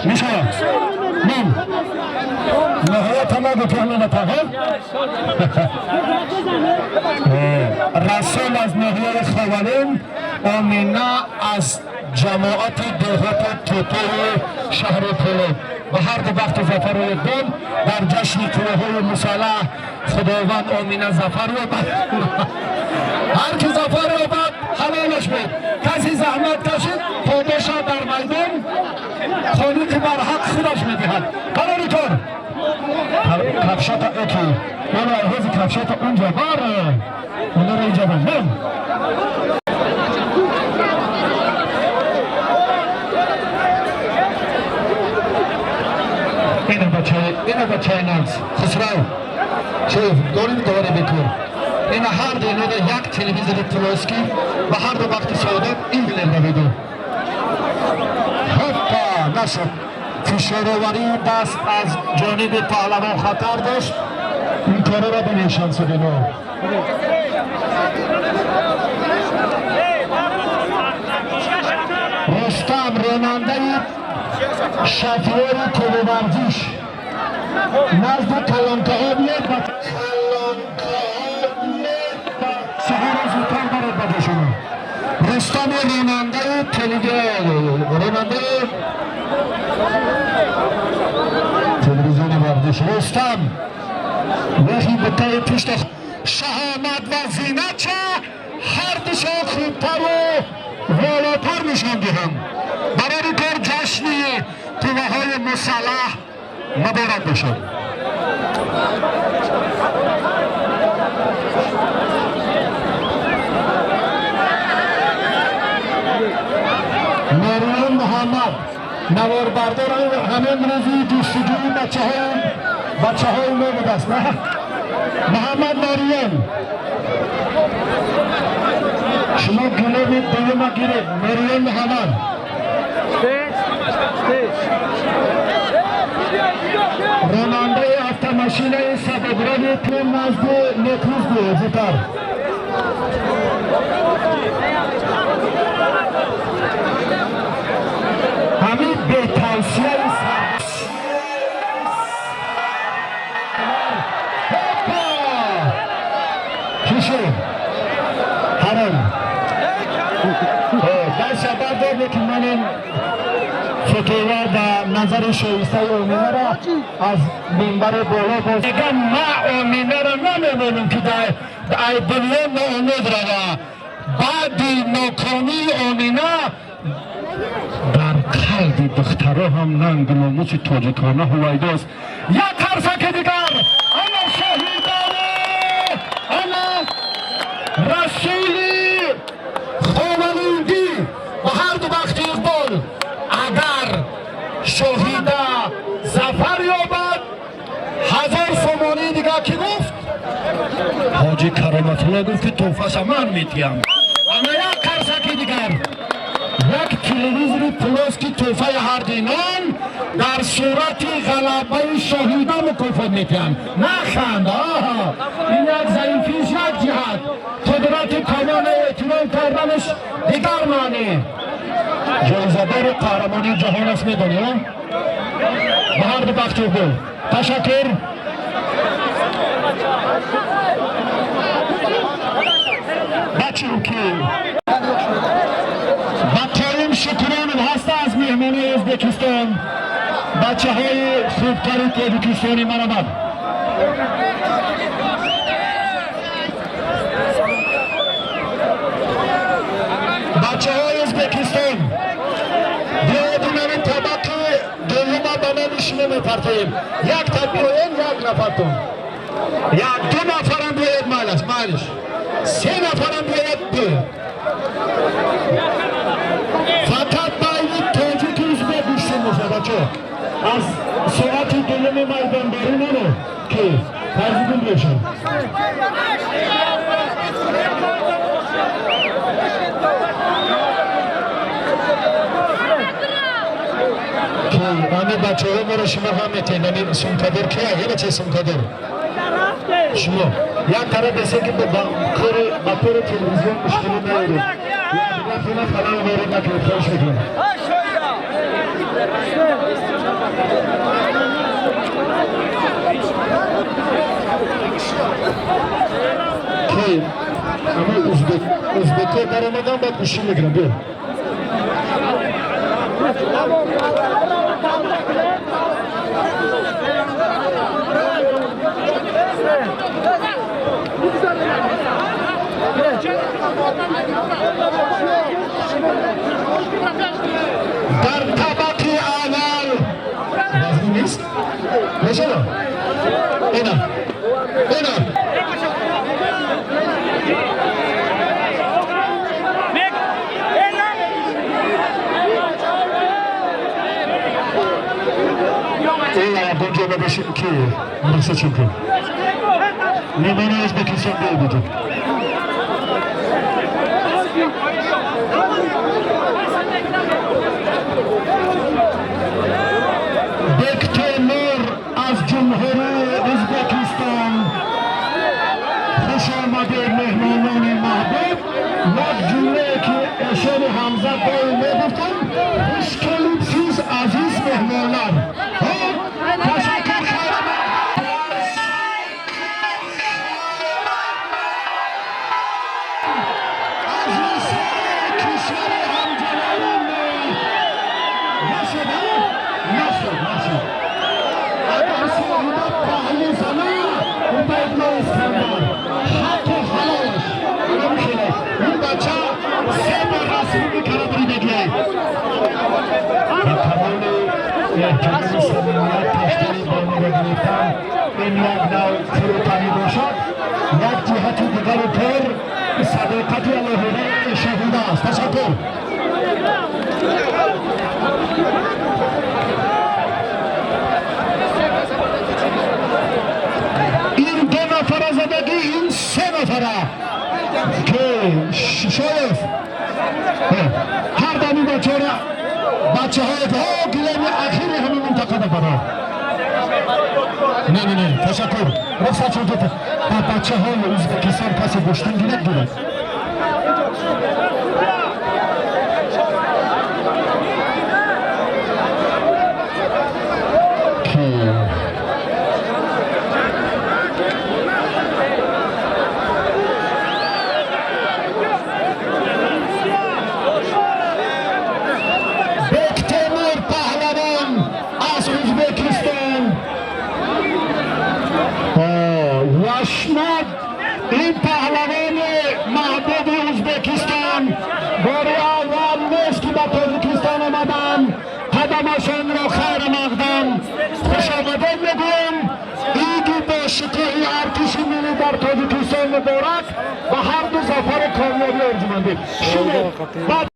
Мешава. Ман. Ниҳоят нагу паҳлавата, ҳа? Расул аз ноҳияи Ховалин, Омина аз ҷамоати деҳоти Тӯтои шаҳри Кӯлоб. Ба ҳар ду бахту зафару иқбол дар ҷашни қувваҳои мусаллаҳ. Худованд Омина зафар ёбад. Ҳар ки зафар ёбад, ҳалолаш буд. Касе заҳмат кашид, подоша дар майдон холиқи барҳақ худаш медиҳад. Қарори кор кафшата эки ола ҳози кафшата унҷа бар онара инҷа бар ман. Ина бачаи, ина бачаи нағз Хусрав шеф дорим, довари бекор. Ина ҳар ду инода як телевизори плоский ба ҳар ду вақти саодат ин билерда. Ҳоппа, нашуд. Фишороварии даст аз ҷониби паҳлавон хатар дошт. Ин корора бинед, Шамсудино. Рустам, ронандаи шофёри клуби назди калонкаҳо биёд, ба калонкаҳо биёд, ба саҳара зудтар барад ба ҷошона. Рустами ронандаи ронандаи телевизиони варзиш, Рустам, вехи бутаи пушта шаҳомат ва зинатша ҳар душон хубтару волотар нишон диҳанд. Барори кор, ҷашни қувваҳои мусаллаҳ муборак бошад. Меҳриён Муҳаммад, наворбардор, ҳамин рӯзи ҷустуҷӯи бачаҳои мо будааст. На, Муҳаммад Нориён, шумо гилеми дуюма гиред. Меҳриён Муҳаммад. Ронандаи автомашинаи сабабрави ту назди Некрӯз биёед зудтар. Ҳамин бетавсияи сар. Ҳоппа! Чӣ шуд? Ҳаром. Даст бардор, лекин ман ин фотова ва назари шоистаи Оминара аз минбари боло боз мегам. Ма Оминара намемонам, ки ай дунё ноумед рава. Баъди нокомии Омина дар қалби духтаро ҳам нангу номуси тоҷикона ҳувайдост. Як қарсаки дигар. Ана шоҳидони, ана Расули Ховалингӣ, ба ҳар ду бахти иқбол. Агар Шоҳида зафар ёбад, 1000 сомонии дигар. Кӣ гуфт? Ҳоҷи Кароматулло гуфт, ки тӯҳфаша ман медиҳам. Ана як қарсаки дигар. Як телевизори плоский тӯҳфаи ҳардинон дар сурати ғалабаи Шоҳида мукофот медиҳанд. Наханд, аҳа, ин як заифиш як ҷиҳат, қудрати камона эҳтиром карданаш дигар маънӣ. Ҷоизадори қаҳрамонии ҷаҳон аст, медонӣ? Ба ҳар ду бахти гул ташаккур. Бачуки ба Қоим Шукронов ҳаста аз меҳмони Ӯзбекистон. Бачаҳои хубтари тоҷикистони марамад. Бачаҳои Ӯзбекистон, биёед, инави табақи дуюма ба номи шумо мепартоем. Як та биёен, як нафартон, як ду нафарам биёед, майлаш, майлиш, се нафарам биёед, биёед. Фақат байни тоҷики узбек гӯштин мешавад, бачо. Аз соати дуюми майдондарӣ наро, ки Фарзидин бошад. Ки ҳами бачаҳо моро шумо ҳам метиҳед. Ами сумкадор кия? Е, бачаи сумкадор, шумо як тараф бесе, ки ба кори телевизион мушкилӣ наёред, рафтина халал ворид накунед, хоҳиш мекунам. Ки ама узбек, узбекҳо даромадан, баъд гӯшӣ мегирам. Биё. Дар табақи аввал вазн нест, мешава. Ина, ина. Ягонҷо набошем, ки мурса чемпион меҳмони Ӯзбекистон биёбудем. Бектемур аз Ҷумҳурии Ӯзбекистон, хуш омадед, меҳмонони маҳбуб. Як ҷумлае ки эшони Ҳамза доим мегуфтанд: «Хуш келибсиз, азиз меҳмонлар». Ташаккур, хайр. Азиз кишвари ҳамҷарони мо нашуда, нашуд, нашуд. Агар соҳиба паҳлу зана, Убайдулло Искандар ҳаққу ҳалолаш намехеле. Ин бача се бор расмӣ мекард ридагиай. Ба камоли эҳтироми самимият таштани бонуро гирифтан, ин як нав фурӯтанӣ бошад, як ҷиҳати дигари пур садоқати алоҳидаи шоҳида аст. Ташаккур. Ин ду нафара задагӣ, ин се нафара ки Шишоев ҳар дами бачора бачаҳое ки гилеми ахири ҳамин минтақа нафара. Не, не, не, ташаккур, рухсат шуд. Ба бачаҳои Ӯзбекистон касе гӯштин гирад, гирад. Ки Бектемур паҳлавон аз Ӯзбекистон, Яшмад, ин паҳлавони маҳбуби Ӯзбекистон бори аввал нест, ки ба Тоҷикистон омаданд. Қадамашонро хайр мақдам, хушомадед мегӯем. Иди бо шукӯҳи артиши миллӣ дар Тоҷикистон муборак ва ҳарду зафару комёбӣ орзумандем. Шинед.